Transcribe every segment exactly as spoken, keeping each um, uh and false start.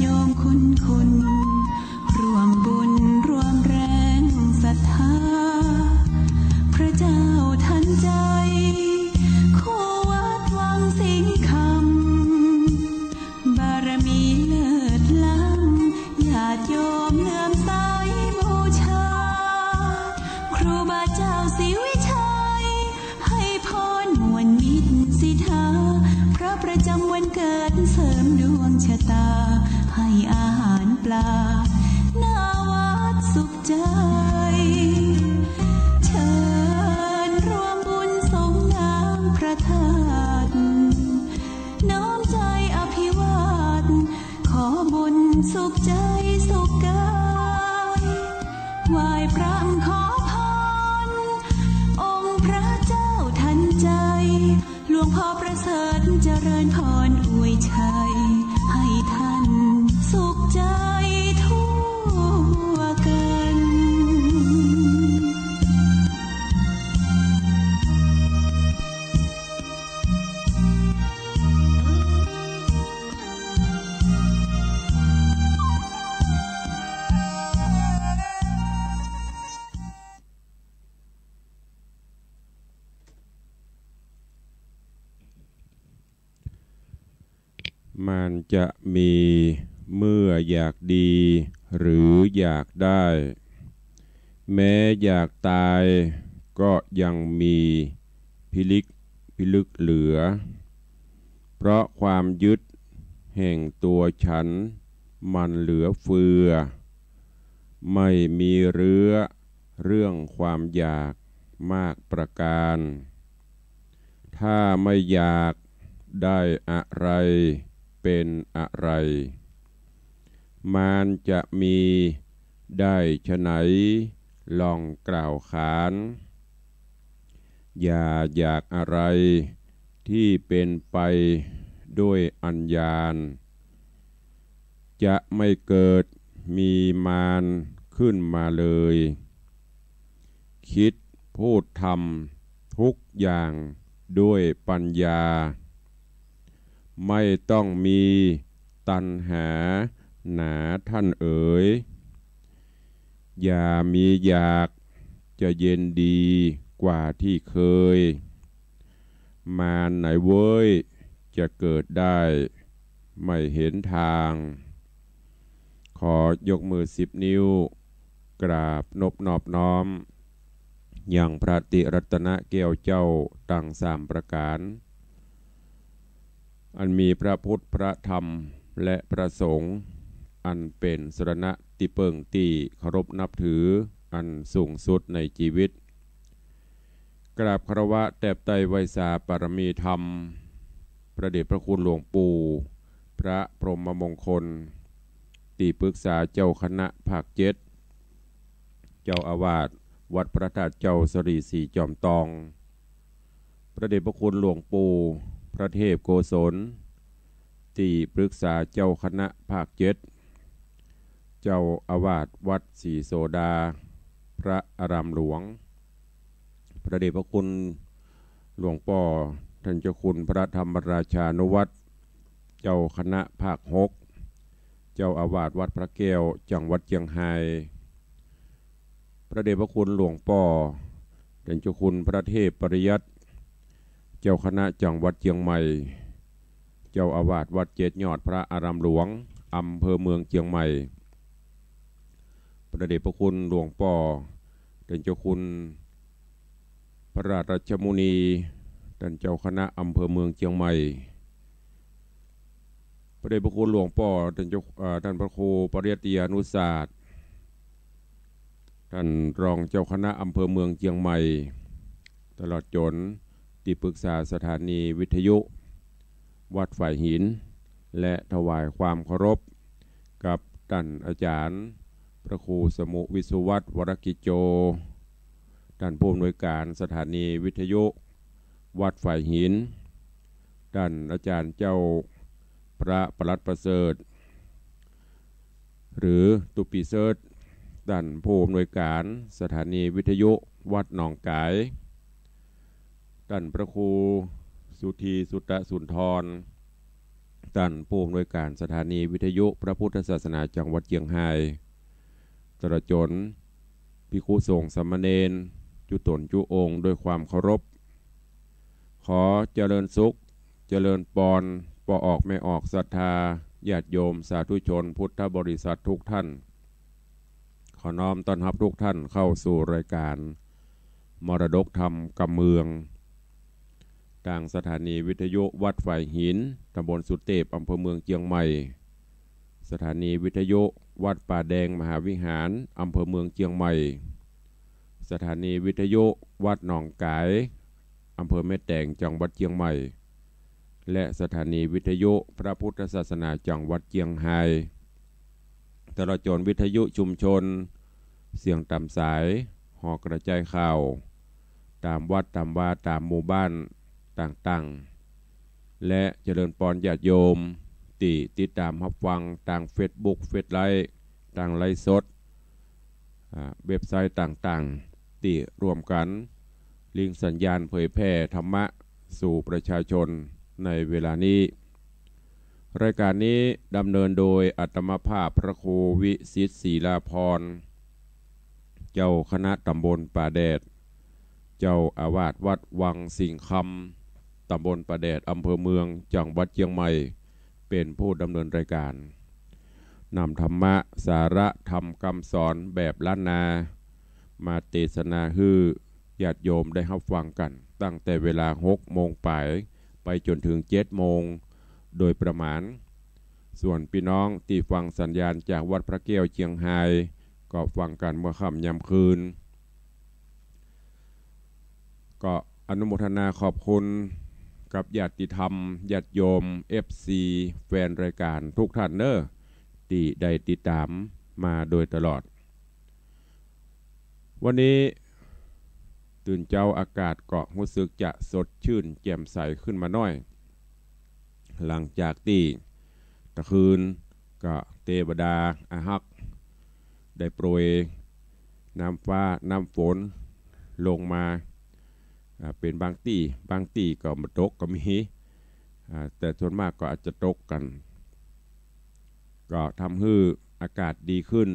โยมคุณคุณ ร่วมบุญร่วมแรงศรัทธา พระเจ้าทันใจ คู่วัดวังสิงห์คำ บารมีเลิศล้ำ ญาติโยมเลื่อมใสบูชา ครูบาเจ้าศรีวิชัย ให้พรม่วนมิตรสิทธา พระประจำวันเกิดเสริมดวงชะตา ให้อาหารปลา หน้าวัดสุขใจ เชิญร่วมบุญสงน้ำพระธาตุ น้อมใจอภิวาท ขอบุญสุขใจสุขกาย ไหว้พระขอพร องค์พระเจ้าทันใจ หลวงพ่อประเสริฐเจริญพรอวยชัย ให้ท่านสุขใจทั่วกัน มันจะมีเมื่ออยากดีหรืออยากได้ แม้อยากตายก็ยังมีพิลึกพิลึกเหลือ เพราะความยึดแห่งตัวฉันมันเหลือเฟือ ไม่มีเรื้อเรื่องความอยากมากประการ ถ้าไม่อยากได้อะไรเป็นอะไร มารจะมีได้ไฉน ลองกล่าวขาน อย่าอยากอะไรที่เป็นไปด้วยอัญญาณ จะไม่เกิดมีมารขึ้นมาเลย คิดพูดทำทุกอย่างด้วยปัญญา ไม่ต้องมีตัณหาหนาท่านเอ๋ย อย่ามีอยากจะเย็นดีกว่าที่เคย มารไหนเว้ยจะเกิดได้ไม่เห็นทาง ขอยกมือสิบนิ้ว กราบนบนอบน้อม ยังพระติรัตนแก้วเจ้าตังสามประก๋าน อันมีพระพุทธ พระธรรม และพระสงฆ์ อันเป๋นสรณะตี้เปิ้งตี้เคารพนับถืออันสูงสุดในจีวิต กราบคารวะแตบไต้ไหว้สาปารมีธรรม พระเดชพระคุณหลวงปู่ พระพรหมมงคล ตี้ปรึกษาเจ้าคณะภาคเจ็ด เจ้าอาวาสวัดพระธาตุเจ้าสะหลีสีจอมตอง พระเดชพระคุณหลวงปู่พระเทพโกศล ตี้ปรึกษาเจ้าคณะภาคเจ็ด เจ้าอาวาสวัดศรีโสดา พระอารามหลวง พระเดชพระคุณหลวงป้อต้านเจ้าคุณพระธรรมราชานุวัฒน์ เจ้าคณะภาคหก เจ้าอาวาสวัดพระแก้ว จังหวัดเจียงฮาย พระเดชพระคุณหลวงป้อต้านเจ้าคุณพระเทพปริยัติ เจ้าคณะจังหวัดเจียงใหม่ เจ้าอาวาสวัดเจ็ดยอดพระอารามหลวง อำเภอเมืองเจียงใหม่ พระเดชพระคุณหลวงป้อต้านเจ้าคุณพระราชมุนี ต้านเจ้าคณะอำเภอเมืองเจียงใหม่ พระเดชพระคุณหลวงป้อต้านเจ้า เอ่อ ต้านพระครูปริยัติยานุศาสตร์ ต้านรองเจ้าคณะอำเภอเมืองเจียงใหม่ ตลอดจ๋นตี้ปรึกษาสถานีวิทยุวัดฝายหิน และถวายความเคารพกับต้านอาจ๋ารย์พระครูสมุห์ วิศวัฒน์ วรกิจโจ ต้านผู้อำนวยก๋านสถานีวิทยุวัดฝายหิน ต้านอาจ๋ารย์เจ้าพระปลัดประเสริฐ หรือตุ๊ปปี้เสิร์ช ต้านผู้อำนวยก๋านสถานีวิทยุวัดหนองก๋าย ต้านพระครูสุธี สุตสุนทร ต้านผู้อำนวยก๋านสถานีวิทยุพระพุทธศาสนาจังหวัดเจียงฮาย ตลอดจ๋นภิกขุสงฆ์สามเณร จุ๊ต๋นจุ๊องค์ด้วยความเคารพ ขอเจริญสุข เจริญปอน ป้อออกแม่ออกศรัทธา ญาติโยมสาธุชนพุทธบริษัททุกท่าน ขอน้อมต้อนฮับทุกท่านเข้าสู่รายการมรดกธรรมกำเมือง ตางสถานีวิทยุวัดฝายหิน ตำบลสุเตพ อำเภอเมืองเจียงใหม่ สถานีวิทยุวัดป่าแดงมหาวิหาร อำเภอเมืองเจียงใหม่ สถานีวิทยุวัดหนองก๋าย อำเภอแม่แตง จังหวัดเจียงใหม่ และสถานีวิทยุพระพุทธศาสนาจังหวัดเจียงฮาย ตลอดจ๋นวิทยุชุมชน เสียงต๋ามสาย หอกระจายข่าว ต๋ามวัดต๋ามวา ต๋ามหมู่บ้านต่างๆ และเจริญปอนญาติโยมตี้ติดต๋ามฮับฟังตางเฟซบุ๊ก เฟซไลฟ์ ตางไลฟ์สด อ่า เว็บไซต์ต่างๆ ตี้ร่วมกั๋นลิงก์สัญญาณเผยแผ่ธรรมะสู่ประชาชนในเวลานี้ รายการนี้ดำเนินโดยอาตมาภาพพระครูวิสิทธิ์ ศิลาภรณ์ เจ้าคณะตำบลป่าแดด เจ้าอาวาสวัดวังสิงห์คำ ตำบลป่าแดด อำเภอเมือง จังหวัดเจียงใหม่ เป๋นผู้ดำเนินรายการ นำธรรมะ สาระธรรมกำสอนแบบล้านนา มาเตสนาหื้อญาติโยมได้ฮับฟังกั๋น ตั้งแต่เวลาหกโมงป๋าย ไปจ๋นเถิงเจ็ดโมงโดยประมาณ ส่วนปี้น้องตี้ฟังสัญญาณจากวัดพระแก้วเจียงฮาย ก็ฟังกั๋นเมื่อค่ำยามคืน ก็อนุโมทนาขอบคุณกับญาติธรรม ญาติโยม เอฟซี แฟนรายการทุกท่านเน้อ ตี้ได้ติดต๋ามมาโดยตลอด วันนี้ตื่นเจ๊าอากาศก็ฮู้สึกจะสดชื่นแจ่มใสขึ้นมาหน้อย หลังจากตี้ตะคืนก็เตวดาอาฮักษ์ได้โปรยน้ำฟ้าน้ำฝนลงมา อ่า เป๋นบางตี้ บางตี้ก็บ่ตกก็มี อ่า แต่ส่วนมากก็อาจจะตกกั๋น ก็ทำหื้ออากาศดีขึ้น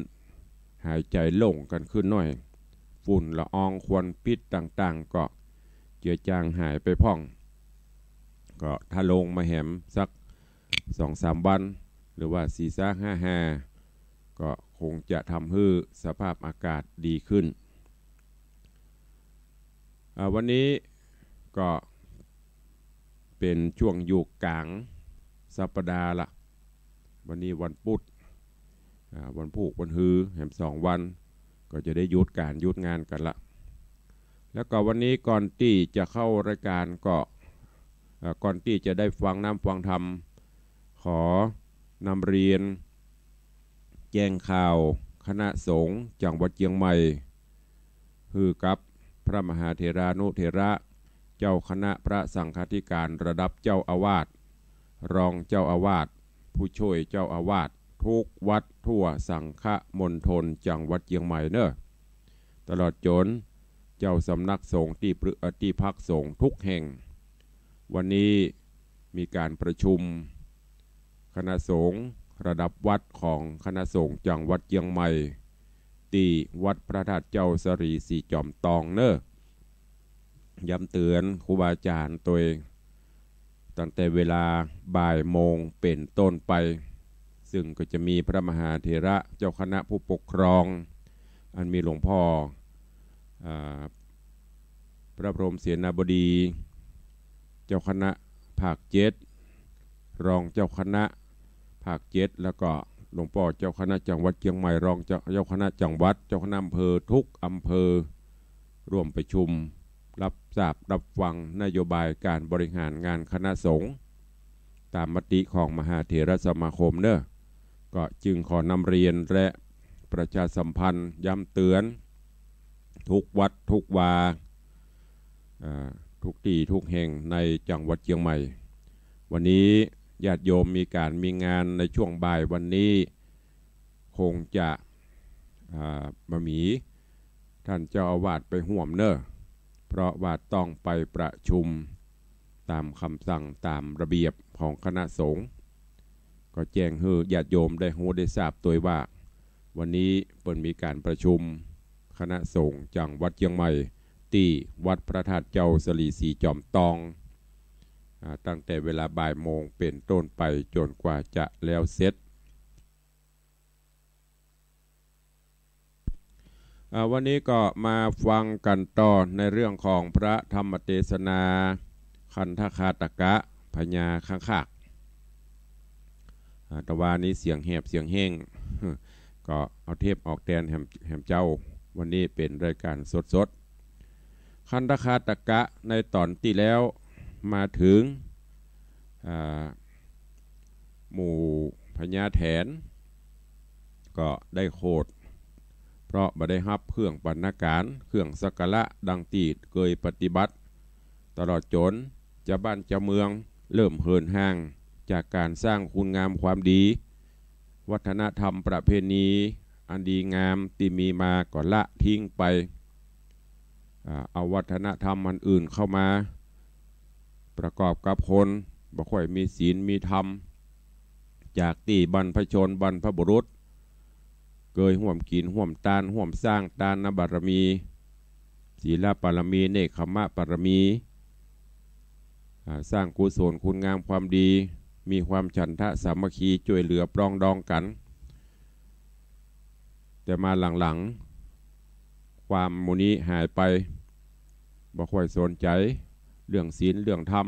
หายใจ๋โล่งกั๋นขึ้นหน้อย ฝุ่นละอองควันพิษต่างๆ ก็เจือจางหายไปพ่อง ก็ถ้าลงมาแหมสักสองสามวัน หรือว่าสี่ซากห้าฮา ก็คงจะทำหื้อสภาพอากาศดีขึ้น อ่า วันนี้ก็เป๋นช่วงอยู่ก๋างสัปดาห์ละ วันนี้วันปุ๊ด อ่า วันพูกวันฮือแหมสองวัน ก็จะได้หยุดก๋านหยุดงานกั๋นละ แล้วก็วันนี้ก่อนตี้จะเข้ารายการก็ อ่า ก่อนตี้จะได้ฟังน้ำฟังธรรม ขอนำเรียนแจ้งข่าวคณะสงฆ์จังหวัดเจียงใหม่ หื้อกับพระมหาเถรานุเถระ เจ้าคณะพระสังฆาธิการระดับเจ้าอาวาส รองเจ้าอาวาส ผู้ช่วยเจ้าอาวาส ทุกวัดทั่วสังฆมณฑลจังหวัดเจียงใหม่เน้อ ตลอดจ๋นเจ้าสำนักสงฆ์ตี้ปรึ เอ่อ ตี้พักสงฆ์ทุกแห่ง วันนี้มีก๋านประชุมคณะสงฆ์ระดับวัดของคณะสงฆ์จังหวัดเจียงใหม่ ตี้วัดพระธาตุเจ้าสะหลีสีจ๋อมตองเน้อ ย้ำเตื๋อนครูบาอาจ๋ารย์ตวย ตั้งแต่เวลาบ่ายโมงเป๋นต้นไป ซึ่งก็จะมีพระมหาเถระเจ้าคณะผู้ปกครอง อันมีหลวงพ่อ อ่า พระพรหมเสนาบดี เจ้าคณะภาคเจ็ด รองเจ้าคณะภาคเจ็ด แล้วก็หลวงป้อเจ้าคณะจังหวัดเจียงใหม่ รองเจ้า เจ้าคณะจังหวัด เจ้าคณะอำเภอทุกอำเภอ ร่วมประชุม รับทราบรับฟังนโยบายก๋านบริหารงานคณะสงฆ์ ต๋ามมติของมหาเถรสมาคมเน้อ ก็จึงขอนำเรียนและประชาสัมพันธ์ย้ำเตื๋อน ทุกวัดทุกวา อ่า ทุกตี้ทุกแห่งในจังหวัดเจียงใหม่ วันนี้ญาติโยมมีก๋านมีงานในช่วงบ่ายวันนี้ คงจะ อ่า บ่มีท่านเจ้าอาวาสไปฮ่วมเน้อ เพราะว่าต้องไปประชุมต๋ามกำสั่งต๋ามระเบียบของคณะสงฆ์ ก็แจ้งหื้อญาติโยมได้ฮู้ได้ทราบตวยว่า วันนี้เปิ้นมีก๋านประชุมคณะสงฆ์จังหวัดเจียงใหม่ ตี้วัดพระธาตุเจ้าสะหลีสีจอมตอง อ่า ตั้งแต่เวลาบ่ายโมงเป๋นต้นไปจ๋นกว่าจะแล้วเสร็จ อ่า วันนี้ก็มาฟังกั๋นต่อในเรื่องของพระธรรมเตสนา คันธคาตกะ พญาข้างคาก อ่า ตะวานี้เสียงแหบเสียงแห้ง ก็เอาเทปออกแตนแหม แหมเจ้า วันนี้เป๋นรายก๋านสดๆ คันธคาตกะในต๋อนตี้แล้วมาเถิง อ่า หมู่พญาแถน ก็ได้โขด เพราะบ่ได้ฮับเครื่องบรรณาก๋าร เครื่องสักการะดังตี้เกยปฏิบัติ ตลอดจ๋นจาวบ้านจาวเมืองเริ่มเหินห่างจากก๋านสร้างคุณงามความดี วัฒนธรรมประเพณีอันดีงามตี้มีมาก็ละทิ้งไป อ่า เอาวัฒนธรรมอันอื่นเข้ามาประกอบกับคนบ่ค่อยมีศีลมีธรรม จากตี้บรรพชนบรรพบุรุษเกยฮ่วมกิ๋นฮ่วมตาน ฮ่วมสร้างตานบารมี ศีลบารมี เนกขัมมะบารมี อ่า สร้างกุศลคุณงามความดี มีความฉันทะสามัคคีจ้วยเหลือปรองดองกั๋น แต่มาหลังๆ ความหมู่นี้หายไป บ่ค่อยสนใจ๋เรื่องศีลเรื่องธรรม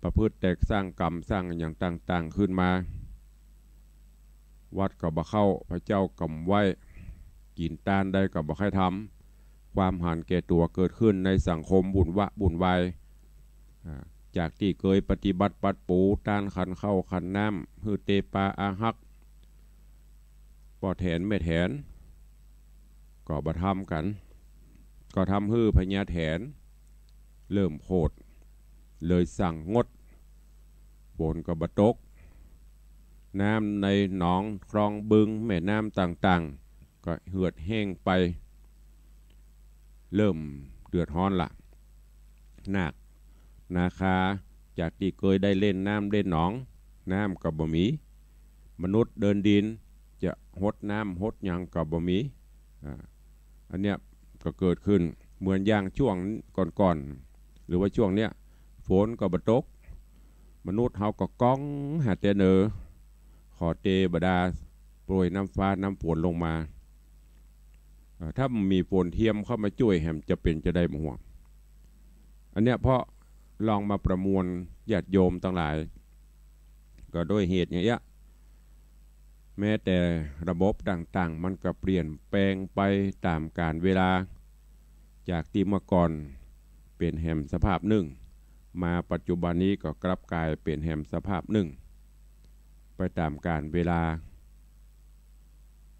ประพฤติแต่สร้างกรรมสร้างอะหยังต่างๆ ขึ้นมา วัดก็บ่เข้า พระเจ้าก็บ่ไหว้ กิ๋นตานใดก็บ่ใค่ทำ ความหันแก่ตั๋วเกิดขึ้นในสังคมวุ่นวะวุ่นวาย อ่า จากตี้เกยปฏิบัติปัดปู๋ตานขันข้าวขันน้ำหื้อเตปาอาฮัก ป้อแถนแม่แถน ก็บ่ทำกั๋น ก็ทำหื้อพญาแถนเริ่มโขด เลยสั่งงด ฝนก็บ่ตก น้ำในหนองคลองบึงแม่น้ำต่างๆ ก็เหือดแห้งไป เริ่มเดือดฮ้อนละ นาคนาคาจากตี้เกยได้เล่นน้ำเล่นหนอง น้ำก็บ่มี มนุษย์เดินดินจะหดน้ำหดหยังก็บ่มี อ่า อันเนี้ยก็เกิดขึ้นเหมือนอย่างช่วงก่อนๆ หรือว่าช่วงเนี้ย ฝนก็บ่ตก มนุษย์เฮาก็ก้องหาแต่เนอ ขอเตวดาโปรยน้ำฟ้าน้ำฝนลงมา เอ่อ ถ้ามีฝนเทียมเข้ามาจ้วยแหมจะเป๋นจะใดบ่ฮู้ อันเนี้ยเพราะลองมาประมวลญาติโยมตังหลาย ก็ด้วยเหตุอย่างเงี้ย แม้แต่ระบบต่างๆ มันก็เปลี่ยนแปลงไปต๋ามกาลเวลา จากตี้เมื่อก่อนเป๋นแหมสภาพนึ่ง มาปัจจุบันนี้ก็กลับก๋ายเป๋นแหมสภาพนึ่ง ไปต๋ามกาลเวลา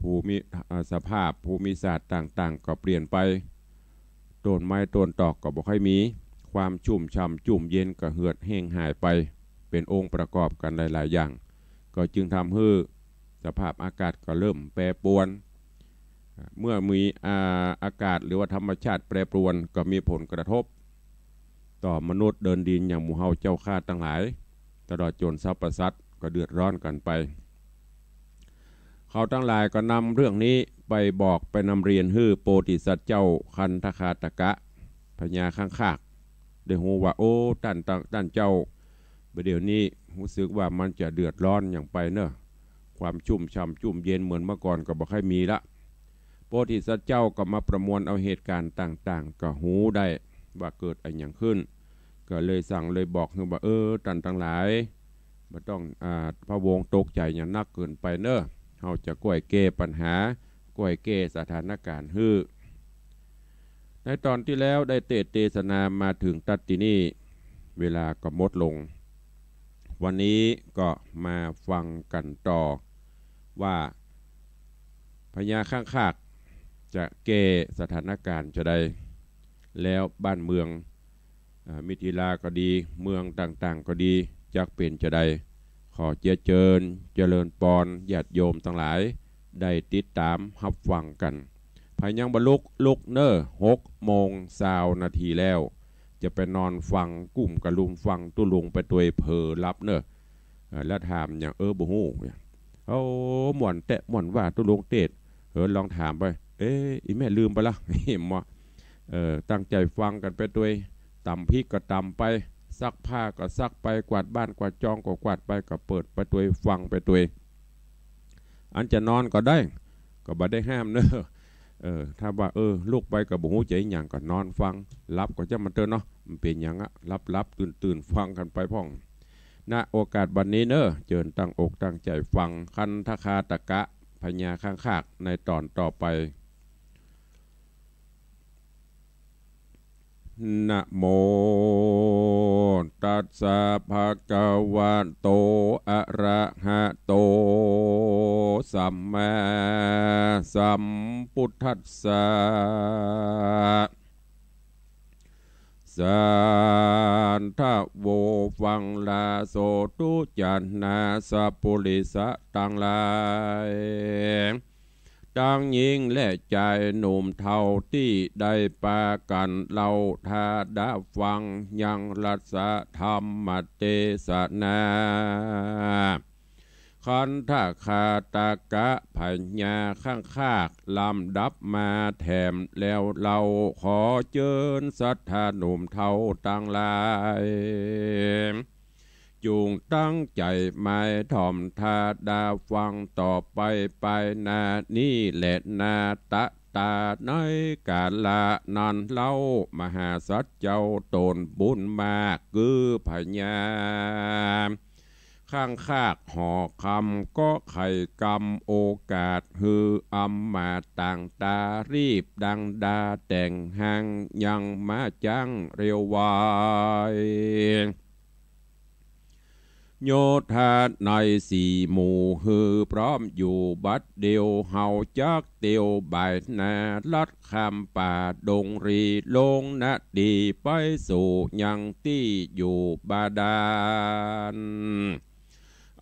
ภูมิ เอ่อ สภาพภูมิศาสตร์ต่างๆ ก็เปลี่ยนไป ต้นไม้ต้นตอกก็บ่ค่อยมี ความชุ่มฉ่ำจุ่มเย็นก็เหือดแห้งหายไป เป๋นองค์ประกอบกั๋นหลายๆ อย่าง ก็จึงทำหื้อสภาพอากาศก็เริ่มแปรปรวน เมื่อมี อ่า อากาศหรือว่าธรรมชาติแปรปรวนก็มีผลกระทบ ต่อมนุษย์เดินดินอย่างหมู่เฮาเจ้าข้าตังหลาย ตลอดจ๋นสรรพสัตว์ก็เดือดร้อนกั๋นไป เขาตังหลายก็นำเรื่องนี้ไปบอกไปนำเรียนหื้อโพธิสัตว์เจ้าคันธคาตกะ พญาข้างคาก ได้ฮู้ว่า โอ้ ต้าน ต้าน ต้านเจ้า บ่าเดี่ยวนี้ฮู้สึกว่ามันจะเดือดร้อนหยังไปเนาะ ความชุ่มฉ่ำจุ่มเย็นเหมือนเมื่อก่อนก็บ่ค่อยมีละ โพธิสัตว์เจ้าก็มาประมวลเอาเหตุก๋ารณ์ต่างๆ ก็ฮู้ได้ว่าเกิดอะหยังขึ้น ก็เลยสั่งเลยบอกหื้อว่า เออ ต้านตังหลาย บ่ต้อง อ่า พะวงตกใจ๋หยังนักเกินไปเนาะ เฮาจะก้อยแก้ปัญหา ก้อยแก้สถานก๋ารณ์หื้อ ในต๋อนตี้แล้วได้เตสน์เตสนามาเถิงตั๊ดตี้นี่ เวลาก็หมดลง วันนี้ก็มาฟังกั๋นต่อว่า พญาข้างคากจะแก้สถานก๋ารณ์จะใด แล้วบ้านเมือง อ่า มิถิลาก็ดี เมืองต่างๆ ก็ดี จักเป๋นจะใด ขอเจียเจิญ เจริญปอน ญาติโยมตังหลาย ได้ติดต๋ามฮับฟังกั๋น ใผยังบ่ลุก ลุกเน่อ หกโมงซาวนาทีแล้ว จะไปนอนฟังกุ้มกะลุมฟังตุ๊ลุงไปตวยเผลอหลับเน่อ เออ แล้วถามหยัง เออ บ่ฮู้ โอ้ ม่วนแต๊ม่วนว่า ตุ๊ลุงเตศ เออ ลองถามไป เอ๊ะ อี่แม่ลืมไปละ เห็นบ่ เออ ตั้งใจ๋ฟังกั๋นไปตวย ต๋ำพริกก็ต๋ำไป ซักผ้าก็ซักไป กวาดบ้านกวาดจองก็กวาดไป ก็เปิดไปตวย ฟังไปตวย อันจะนอนก็ได้ ก็บ่ได้ห้ามเน่อ เออ ถ้าว่า เออ ลุกไปก็บ่ฮู้จะอิหยัง ก็นอนฟัง หลับก็จ้างมันเต๊อะเนาะ มันเป๋นหยังอะ หลับๆ ตื่นๆ ฟังกั๋นไปพ่อง ณ โอกาสบัดนี้เน่อ เจิญตั้งอกตั้งใจ๋ฟัง คันธคาตกะ พญาข้างคาก ในต๋อนต่อไป นะโมตัสสะ ภะคะวะโต อะระหะโต สัมมาสัมพุทธัสสะ สาธะโว ฟังลาโสตุจานาสะปุริสะตังหลาย ตังญิงและจายหนุ่มเฒ่าตี้ได้ปากั๋นเล่าถ้าดะฟังยังรัสธรรมเตสนา คันธคาตกะ พญาข้างคาก ลำดับมาแถมแล้วเล่า ขอเจิญศรัทธาหนุ่มเฒ่าตังหลาย จุ่งตั้งใจ๋หมายถ่อมถ้าดะฟังต่อไป ไปหน้านี้แหละนา ตะตาในกาละนั้นเล่า มหาสัจเจ้าต๋นบุญมาก คือพญาข้างคากหอคำ ก็ใค่กำโอกาสหื้ออำมาตย์ต่างตารีบดังดาแต่งหั้ง ยังมาจั้งเร็วไว โยธาในสี่หมู่หื้อพร้อมอยู่บัดเดี่ยว เฮาจักเตียวบ่ายนาลัดข้ามป่าดงรี ลงนดีไปสู่ยังตี้อยู่บาดาล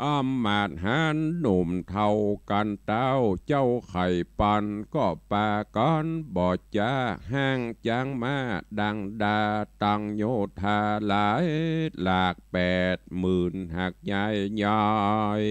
อำมาตย์หันหนุ่มเฒ่ากั๋นเต๊า เจ้าใค่ปันก็ปากั๋นบ่จ๊า หั้งจั้งมาดังดา ตังโยธาหลายหลากแปดหมื่น หากย้ายย้าย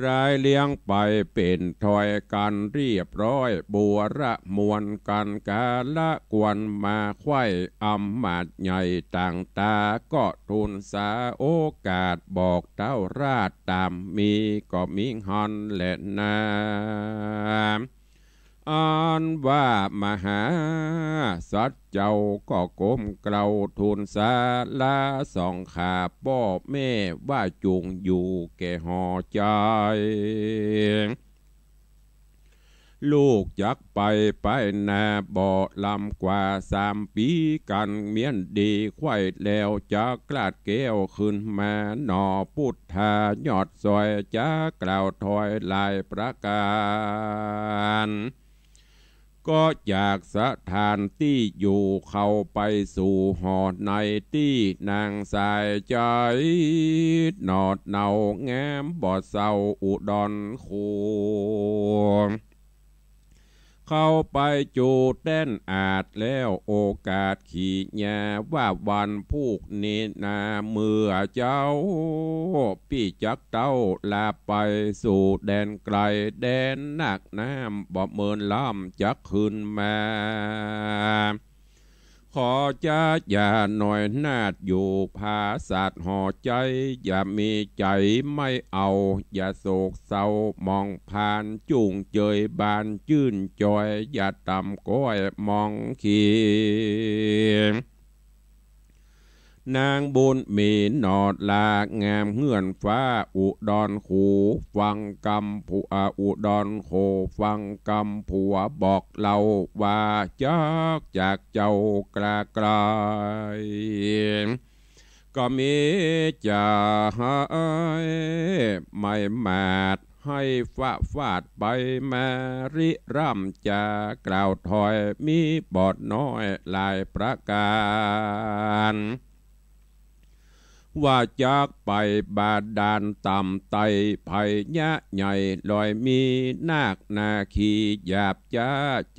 รายเลี้ยงไปเป๋นถ้อยกั๋นเรียบร้อย บัวระมวลกั๋นกาละควรมาไขว้ อำมาตย์ใหญ่ต่างตาก็ทูลสาโอกาส บอกเต๊าราชต๋ามมีก็มีหั้นแหละนา อันว่ามหาสัจเจ้าก็ก้มเกล้าทูลสาลาสองข้าป้อแม่ว่าจุ่งอยู่แก่หอใจ๋ ลูกจักไปไปนาบ่ลำกว่าสามปี๋กั๋น เมี้ยนดีไขว้แล้วจักกลาดแก้วขึ้นมาหน่อ พุทธายอดซอยจักกล่าวถ้อยหลายประก๋าน ก็จากสถานตี้อยู่เข้าไปสู่หอในตี้นางสายใจ๋ หนอดเหนางามบ่เศร้าอุดรคู เข้าไปจูแต้นอาดแล้วโอกาสขี่ยาว่าวันพูกนี้นา เมื่อเจ้าปี้จักเต้าลาไปสู่แดนไก๋ แดนนักน้ำบ่เมินล้ำจักขึ้นมา ขอจ๊าอย่าหน่อยนาฏอยู่ผาสัตว์หอใจ๋ อย่ามีใจ๋ไม่เอา อย่าโศกเศร้ามองผ่าน จุ่งเจยบานจื้นจอย อย่าต่ำก้อยมองขี นางบุญมีหนอดลางามเฮือนฟ้าอุดรคู ฟังกำผัวอุดรคู ฟังกำผัวบอกเล่าว่าจักจากเจ้ากล้าไกล ก็มีจะให้ไม่มาด ให้ฟ้าฟาดไปมาริร่ำจากล่าวถ้อย มีบอดน้อยหลายประก๋าน ว่าจักไปบาดาลต่ำไต่ไผยะใหญ่ ลอยมีนาคนาคีหยาบจ๊า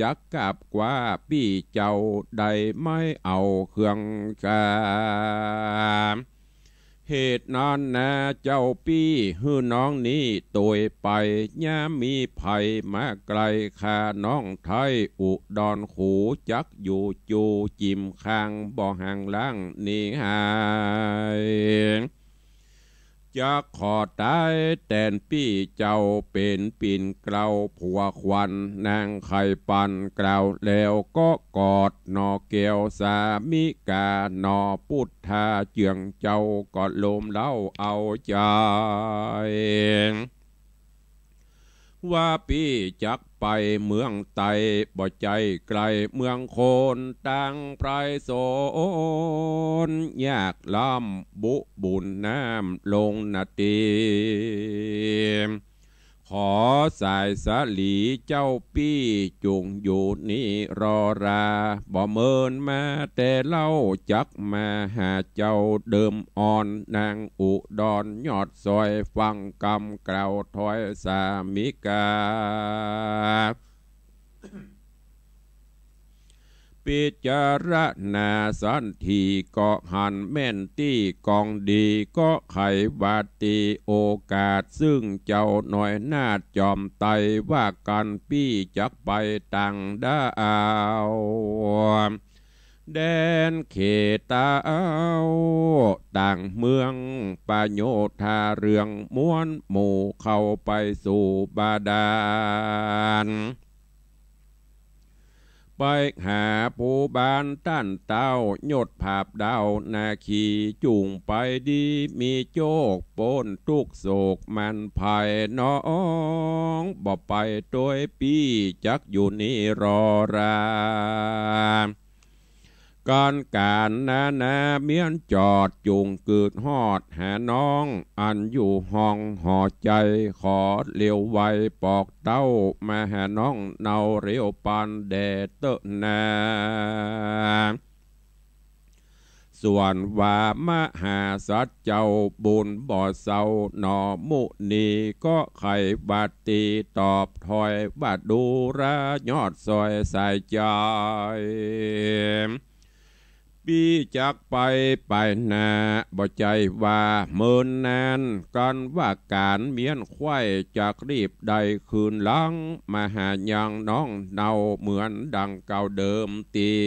จักกราบกว้าปี้เจ้าได้ไม่เอาเครื่องกา เหตุนั้นนาเจ้าปี้ หื้อน้องนี้ตวยไป อย่ามีใผมาไก๋ ข้าน้องไท้อุดรขู จักอยู่จู๋จิ่มข้าง บ่ห่างล้างหนีหาย จักขอต๋ายแตนปี้เจ้า เป๋นปิ่นเกล้าผัวขวัญ นางไข่ปันกล่าวแล้วก็กอด หน่อแก้วสามิกา หน่อปุทธาเจื้องเจ้า ก็โลมเล้าเอาใจ๋ ว่าปี้จักไปเมืองใต้ บ่ใจ้ไก๋เมืองคน ตางไพรสนยากล้ำ บุบุญน้ำลงนาตี ขอสายสาลีเจ้าปี้ จุ่งอยู่นี่รอรา บ่เมินมาแต่เล่า จักมาหาเจ้าเดิมอ่อน นางอุดรยอดซอย ฟังกำกล่าวถ้อยสามิกา พิจารณาสันทีก็หันแม่นตี้ กองดีก็ใค่ว่าตี้ โอกาสซึ่งเจ้าน้อยนาถจอมไต ว่ากั๋นปี้จักไปตางดาว แดนเขตเอา ตางเมืองปโยธาเรือง ม้วนหมู่เข้าไปสู่บาดาล ไปหาผู้บ้านต้านเต๊า ยศผาบดาวนาคี จุ่งไปดีมีโจค ป๊นตุ๊กข์โศกมันภัย น้องบ่ไปตวยปี้ จักอยู่นี่รอรา ก๋านก๋านนานาเมียนจอด จุ่งกึดฮอดหาน้อง อันอยู่ห้องหอใจ๋ ขอเลียวไวปอกเต้า มาหาน้องเนาเร็วปันแด่เต๊อะนา ส่วนว่ามหาสัตว์เจ้า บุญบ่เซาหน่อมุนี ก็ใค่ว่าตี้ ตอบถ้อยว่าดูรายอดซอยสายใจ๋ ปี้จักไปไปหน้า บ่ใจ้ว่าเมินนาน กั๋นว่าก๋านเมียนไขว้ จักรีบได้คืนหลัง มาหายังน้องเนา เหมือนดังเก่าเดิมตี้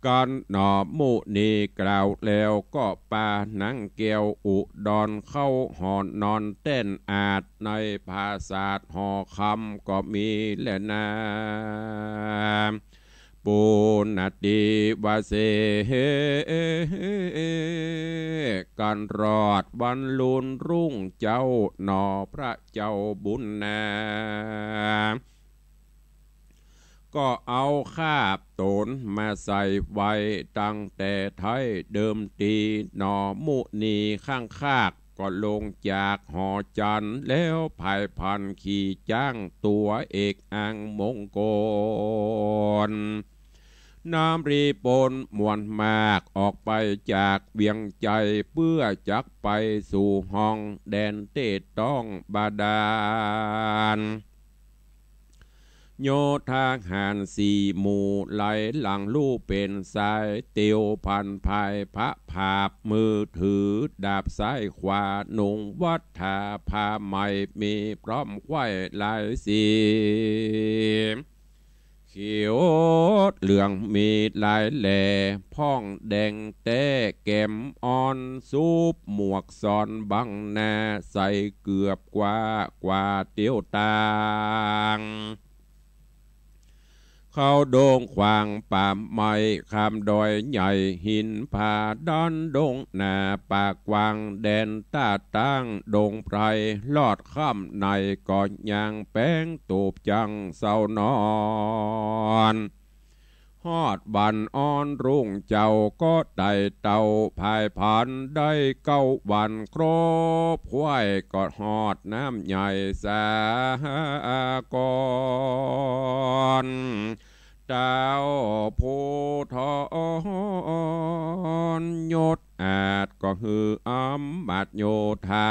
กั๋นหน่อมุนีกล่าวแล้ว ก็ปานางแก้วอุดร เข้าหอนอนแต้นอาส ในปราสาทหอคำก็มีแลนา ปุณณติวเส กั๋นรอดวันลุนรุ่งเจ้า หน่อพระเจ้าบุญนา ก็เอาคาบต๋นมาใส่ไว้ ตั้งแต่ไท้เดิมตี้ หน่อมุนีข้างคาก ก็ลงจากหอจันทร์ แล้วผายพรรณขี่จ๊างตั๋วเอกอังมงคล น้ำรีปนมวลมาก ออกไปจากเวียงใจ๋ เปื้อจักไปสู่ห้องแดนเต๊ะต้องบาดาล โยธาหารสี่หมู่ ไหลหลังลู่เป๋นสาย เตียวพันภายพระผาบ มือถือดาบซ้ายขวา นุ่งวัฏฐาผ้าใหม่ มีพร้อมไขว้หลายสี เขียวเหลืองมีหลายแหล่ พ่องแดงแต๊แก้มอ่อน สูบหมวกซอนบังหน้า ใส่เกือบกว้ากว่าเตียวต่าง เข้าดงขวางป่าไม้ ข้ามดอยใหญ่หินผา ด้านดงนาป่ากว้าง แดนต้าตั้งดงไพร ลอดค่ำในก็ย่างแป๋งตูบจั่งเซานอน ฮอดวันอ่อนรุ่งเจ้าก็ไต่เต้าผายพรรณได้เก้าวันครบ ไขว้ก็ฮอดน้ำใหญ่สากล เต้าผู้ทรยศอาจก็หื้ออำมาตย์โยธา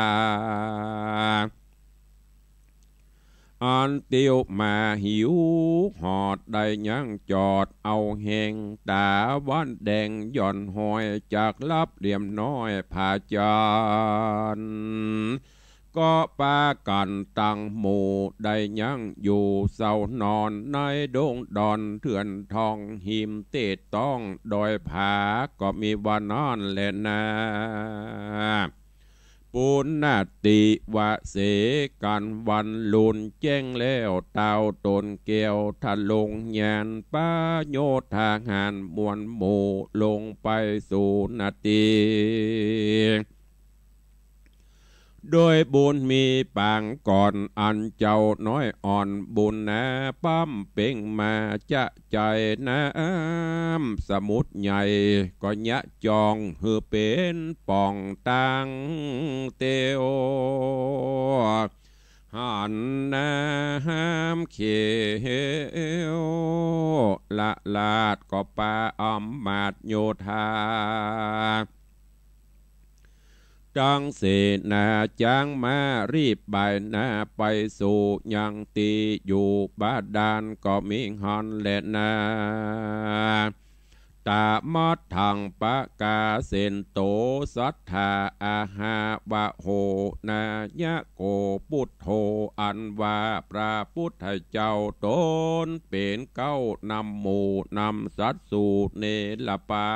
เ อันเตียวมาหิวหอดได้ยังจอดเอาแฮง ต๋าวันแดงหย่อนหอยจากลับเหลี่ยมน้อยผาจันทร์ ก็ปากั๋นตังหมู่ได้ยังอยู่เซานอน ในดงดอนเถื่อนทองหิมเตดต้องดอยผา ก็มีว่านั้นแลนา ปุณณติวะเสกั๋นวันลุนแจ้งแล้ว ตาวต๋นแก้วทะลงญาณ ปะโยชน์ทหารมวลหมู่ลงไปสู่นาตี โดยบุญมีปางก่อน อันเจ้าน้อยอ่อนบุญนา ปั๊มเป่งมาจะใจ๋น้ำสมุทรใหญ่ ก็ยะจองหื้อเป๋นป่องตางเตียว หันน้ำเขียวละลาด ก็ปาอำมาตย์โยธา ตังเสนาจ๊างม้ารีบบ่ายหน้าไปสู่ยังตี้อยู่บาดาล ก็มีหั้นแลนา ตะมัทธังปะกาเสนโต สัตถาอาหาวะโห นายะโกปุทโธ อันว่าพระปุทธเจ้าต๋นเป๋นเก๊านำหมู่นำสัตว์สู่เนรปา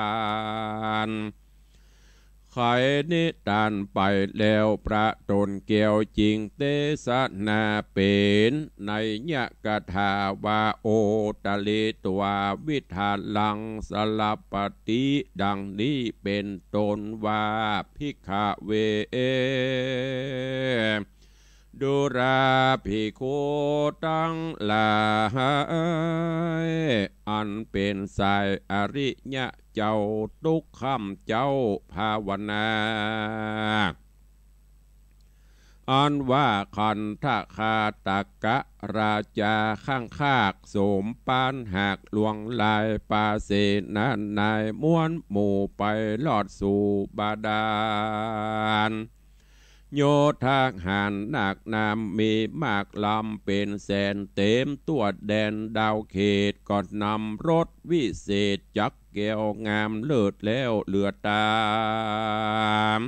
น ไขนิตานไปแล้ว พระต๋นแก้วจึงเตสนาเป๋นไนยกถาว่า โอตะเลตวาวิทาลังสลปปติ ดังนี้เป๋นต้นว่า ภิกขเว ดูราภิกขุตังหลาย อันเป๋นสายอริยะเจ้า ตุ๊กค่ำเจ้าภาวนา อันว่าคันธคาตกะราจาข้างคาก โสมปานหากลวงลาย ปาเสนานายมวลหมู่ไปลอดสู่บาดาล โยธาหารนักนำมีมากลำเป๋นแสน เต๋มตั้วแดนดาวเขต ก็นำรถวิเศษจักรแก้วงามเลิศแล้วเหลือต๋าม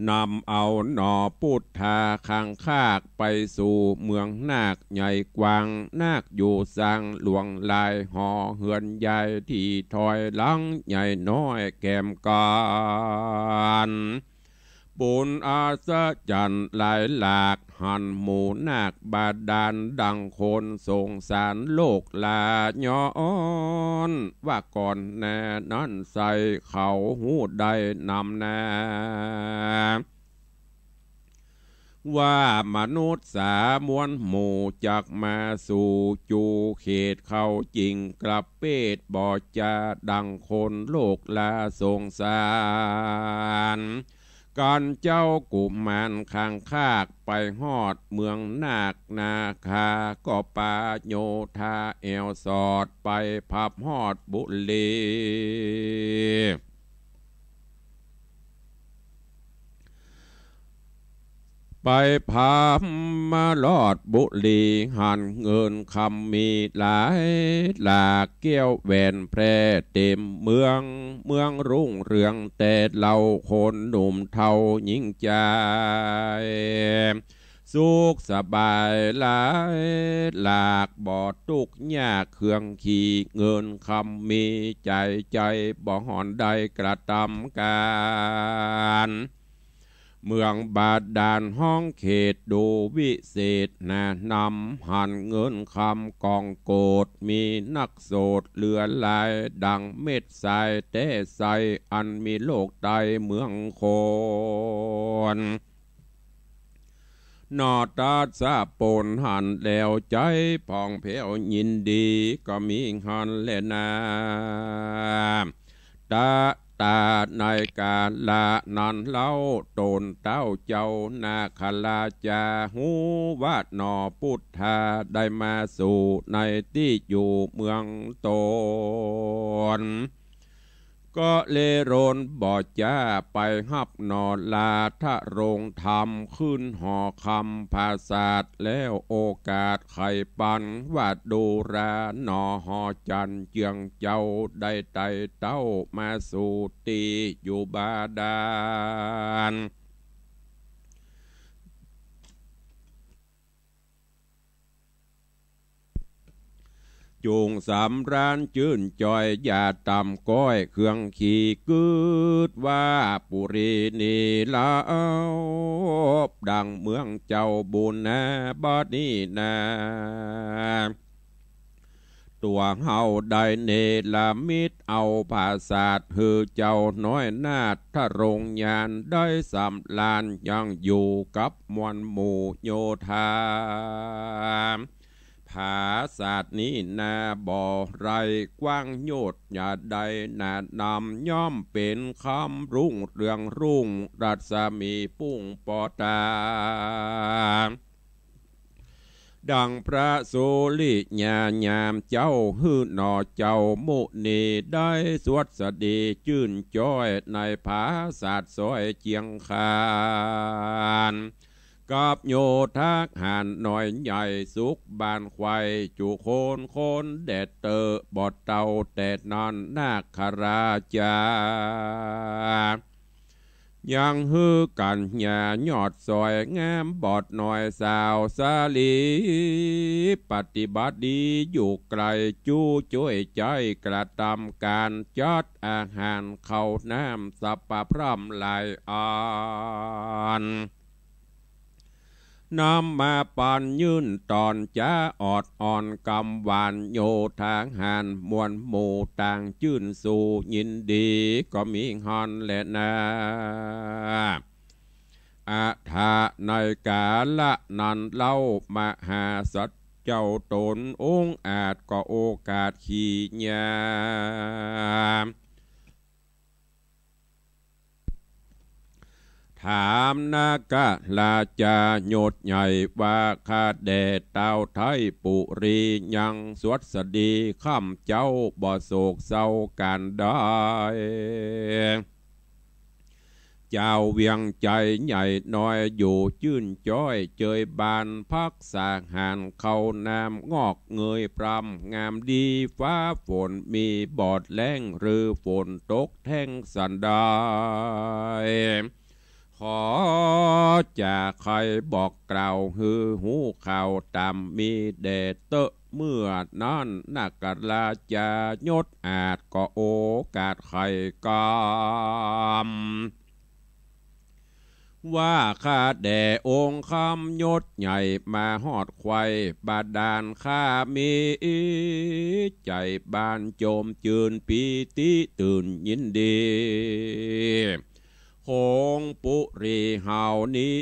นำเอาหน่อปุทธาคังคากไปสู่เมืองนาคใหญ่กว้าง นาคอยู่สร้างหลวงหลายหอเฮือนใหญ่ ตี้ถอยหลังใหญ่น้อยแกมกั๋น ปุญอัศจรรย์หลายหลาก หันหมู่นาคบาดาลดังคนสงสารโลกลา ย้อนว่าก่อนหน้านั้นไซร้เขาฮู้ได้นำนา ว่ามนุษย์สามวลหมู่จักมาสู่จูเขตเขา จึงกระเปดบ่จาดังคนโลกลาสงสาร กันเจ้ากุมารคังคากไปฮอดเมืองนาคนาคา ก็ปาโยธาแอ่วสอดไปพับฮอดบุรี ไปพับมาลอดบุรี หันเงินคำมีหลายหลาก แก้วแหวนแพร่เต๋มเมือง เมืองรุ่งเรืองแต่เล่า คนหนุ่มเฒ่าหญิงจาย สุขสบายหลายหลาก บ่ตุ๊กข์ยากเคืองขี เงินคำมีใจ๋ใจ๋ บ่หอนได้กระตำก๋าน เมืองบาดาลฮ้องเขตดูวิเศษหนานำ หันเงินคำกองโกด มีนักโสดเหลือหลาย ดังเม็ดทรายแต๊ใส อันมีโลกใต้เมืองคน หน่อตัสสะปนหันแล้ว ใจ๋ผ่องแผ้วยินดี ก็มีหั้นแลนา ตะ ต๋าในกาละนั้นเล่า ต๋นเต้าเจ้านาคราจา ฮู้ว่าหน่อปุทธาได้มาสู่ในตี้อยู่เมืองต๋น ก็เลยรนบ่จ๊าไปฮับหน่อลา ทรงธรรมขึ้นหอคำผาสาท แล้วโอกาสใค่ปันว่าดูราหน่อหอจันทร์ เจื้องเจ้าได้ไต่เต้ามาสู่ตี้อยู่บาดาล จุ่งสำราญจื้นจอย อย่าต่ำก้อยเครื่องขี่ กึ๊ดว่าปุรีนี้แล้ว ดังเมืองเจ้าบุญนา บัดนี้นา ตั๋วเฮาได้เนรมิตเอาผาสาท หื้อเจ้าน้อยนาถรงค์ญาณได้สำราญ ยังอยู่กับมวลหมู่โยธา ผาสาทนี้นาบ่ไร้กว้างโยชน์ อย่าได้หนานำ ย่อมเป๋นคำรุ่งเรืองรุ่ง รัศมีปุ้งปอตา ดังพระสุริยายามเจ้า หื้อหน่อเจ้ามุนีได้สวัสดีจื้นจ้อย ในผาสาทซอยเจียงคาน กับโยธาหารน้อยใหญ่สุขบ้านไขว่ จุคนคนแดดเตอะบ่เต้าแต่นั้นนาคราชา ยังหื้อกัญญายอดสวยงาม บอดน้อยสาวสาลี ปฏิบัติดีอยู่ไกล จู้จ้วยใจ๊กระตำก๋าน จัดอาหารข้าวน้ำสัพพะพร่ำหลายอัน นำมาปันยื่นต๋อนจ๊า ออดอ่อนกำหวาน โยธาหารมวลหมู่ต่างจื้นสู่ยินดี ก็มีหั้นแลนา อถะ ในกาละนั้นเล่า มหาสัตว์เจ้าต๋นองอาจก็โอกาสขี่ยา ถามนาคราชายศใหญ่ว่า ข้าแด่เต้าไทยปุรี ยังสวัสดีค่ำเจ้า บ่โศกเศร้าก๋านใด จาวเวียงใจ๋ใหญ่น้อยอยู่จื้นจ้อย เจยบ้านพักสาหารข้าวน้ำงอกเงยพร่ำงามดี ฟ้าฝนมีบอดแล้ง หรือฝนตกแท้งสันใด ขอจะใค่บอกกล่าวหื้อฮู้ข่าวต๋าม มีแด่เต๊อะเมื่อนั้น นาคราชายศอาจก็โอกาสไขกำ ว่าข้าแด่องค์คำยศใหญ่ มาฮอดไขว่บาดาล ข้ามีใจ๋บานจมจื้นปีติตื่นยินดี คงปุรีเฮานี้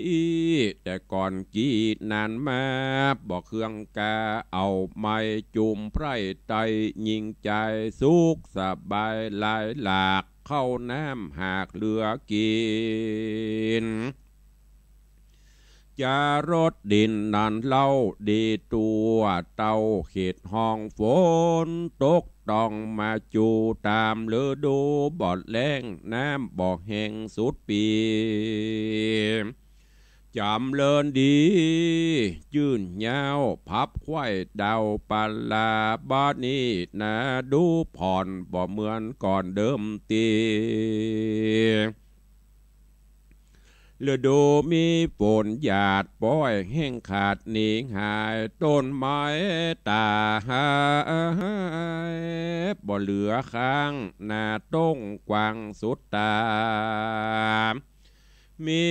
แต่ก่อนกี้นานมา บ่เคืองกาเอาไม้จุ่มไพร่ไต้ ยิ่งใจ๋สุขสบายหลายหลาก ข้าวน้ำหากเหลือกิ๋น จารถดินนั้นเล่าดีตั๋ว เต้าเขตห้องฝนตกต้องมาจู๋ ต๋ามฤดูบอดแล้ง น้ำบ่แห้งสุดปี จ๋ำเริญดี จื้นยาวพับไขว่ดาวปาลา บัดนี้นาดูผ่อนบ่เหมือนก่อนเดิมตี้ ฤดูมีฝนหยาดป้อยแห้งขาดหนีหาย ต้นไม้ต๋ายบ่เหลือค้าง นาต้งกว้างสุดต๋า มี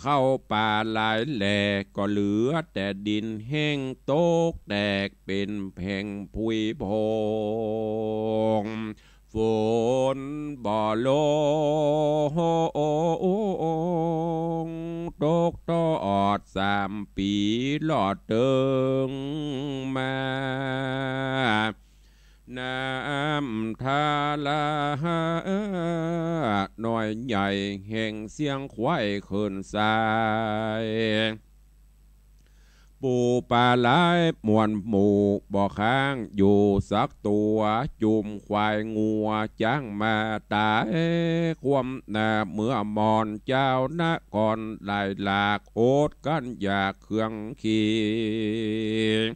ข้าวป๋าหลายแหล่ ก็เหลือแต่ดินแห้งตกแตกเป๋นแผ่นผุยผง ฝนบ่ลง ตกตอดสามปี๋ลอดเติงมา น้ำทาราน้อยใหญ่แห่งเสียงไขว่เขินสาย เ ปู๋ป๋าหลายมวลหมู่บ่ค้างอยู่สักตั๋ว จุ่มควายงัวจ๊างมาต๋าย คว่ำหน้าเมือมอน เจ้านครหลายหลาก อดกลั้นอยากเคืองเคียง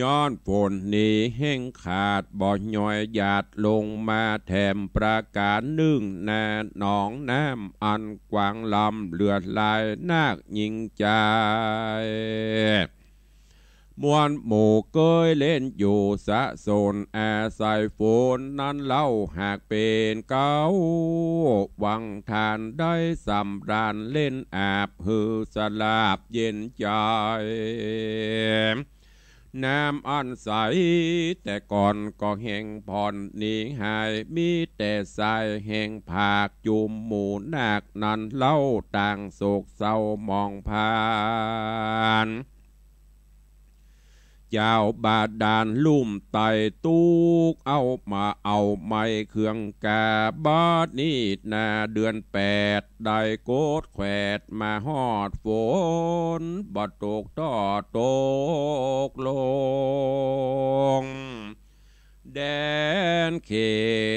ย้อนฝนหนีแห้งขาด บ่หย้อยหยาดลงมาแถมประก๋านนึ่ง นาหนองน้ำอันกว้างล้ำ เหลือหลายนักยิ่งใจ๋ มวลหมู่เกยเล่นอยู่สะสน อาศัยฝนนั้นเล่าหากเป๋นเก๊า หวังทานได้สำราญเล่นอาบ หื้อสลาบเย็นใจ๋ น้ำอันใสแต่ก่อนก็แห้งผ่อนหนีหาย มีแต่ทรายแห้งผาก จุ่มหมู่นักนั้นเล่า ต่างโศกเศร้าหมองผ่าน เจ้าบาดาลลุ่มไต่ตุ๊กข์ เอามาเอาไม้เคืองกา บัดนี้นาเดือนแปด ได้โกดแขวดมาฮอด ฝนบ่ตกทอดตกลง แดนเข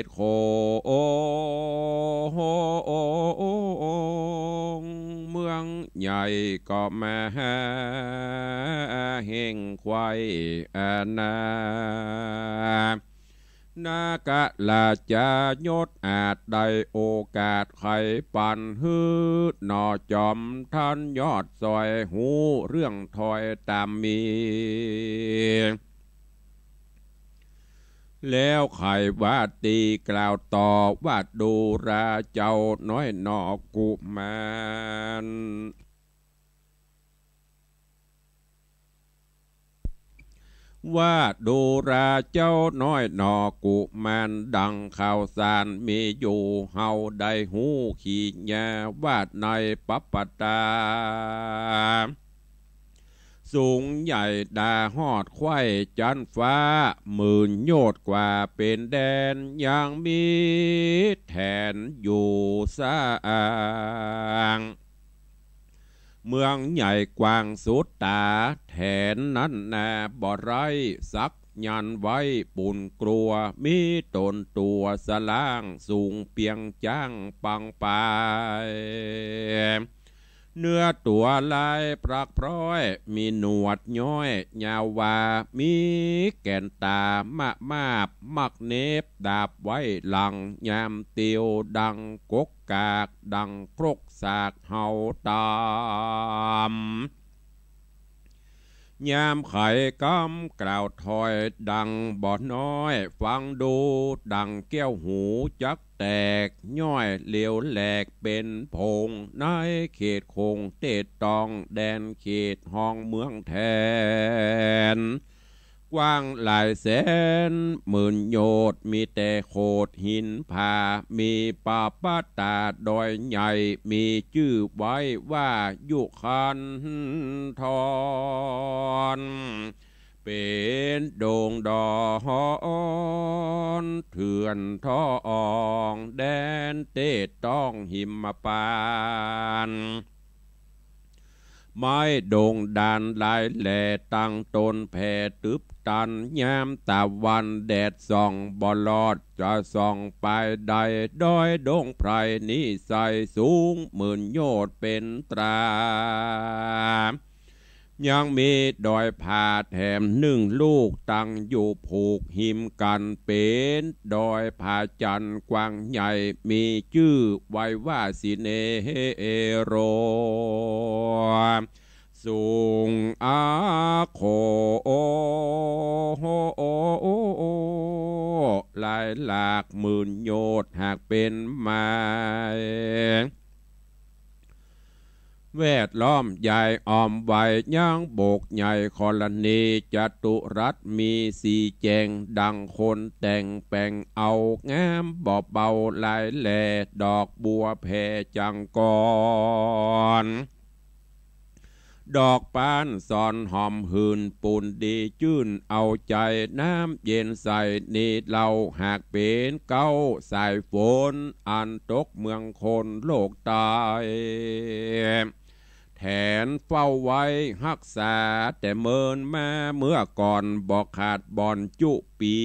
ตโขง เมืองใหญ่ก็มาแห้งไขว่อาณา นากราชยศอาจได้โอกาสไขปัญหา หื้อหน่อจอมทันยอดซอย ฮู้เรื่องถ้อยต๋ามมี แล้วไขว่าตี้กล่าวต่อ ว่าดูราเจ้าน้อยหน่อกุมาร ว่าดูราเจ้าน้อยหน่อกุมาร ดังข่าวสารมีอยู่ เฮาได้ฮู้ขีญาว่าในปัปปตา สูงใหญ่ดาฮอดไขว่จั๊นฟ้า หมื่นโยชน์กว่าเป๋นแดน ยังมีแถนอยู่สร้าง เมืองใหญ่กว้างสุดต๋า แถนนั้นนาบ่ไร้สักยันต์ไว้ ปูนกลัวมีต๋นตั๋วสร้าง สูงเปียงจ๊างปังปาย เนื้อตั๋วลายปรักพร้อย มีหนวดย้อยยาววา มีแก่นต๋ามะมาบ มักเน็บดาบไว้หลัง ยามเตียวดังกกกาก ดังครกสากเห่าต๋าม ยามไขกำกล่าวถ้อยดังบ่น้อย ฟังดูดังแก้วหูจักแตก ย้อยเหลวแหลกเป๋นผง ในเขตโขงเตดต้อง แดนเขตฮองเมืองแถน กว้างหลายแสนหมื่นโยชน์ มีแต่โขดหินผา มีปาปะตาดอยใหญ่ มีจื้อไว้ว่ายุคันธร เป๋นดงดอนเถื่อนทอง แดนเตดต้องหิมปาน ไม้ดงดานหลายแหล่ตั้งต๋นแผ่ตึบตัน ยามตะวันแดดส่องบ่รอดจะส่องไปได้ ดอยดงไพรนิสัยสูงหมื่นโยชน์เป๋นตรา ยังมีดอยผาแถมนึ่งลูกตั้งอยู่ผูกหิมกั๋น เป๋นดอยผาจันทร์กว้างใหญ่ มีจื้อไว้ว่าสิเนโร สูงอาโข หลายหลากหมื่นโยชน์หากเป๋นไมล์ แวดล้อมใหญ่อ้อมไว้ ยังบกใหญ่ขรณี จตุรัสมีสี่แจง ดังคนแต่งแป๋งเอา งามบ่เบาหลายแหล่ ดอกบัวแผ่จังกร ดอกปานสอนหอมหื่น ปูนดีจื้นเอาใจ๋ น้ำเย็นใสนี้เล่า หากเป๋นเก๊าสายฝน อันตกเมืองคนโลกใต้ แถ แผนเฝ้าไว้ฮักษาแต่เมินมา เมื่อก่อนบ่ขาดบ่อนจุปี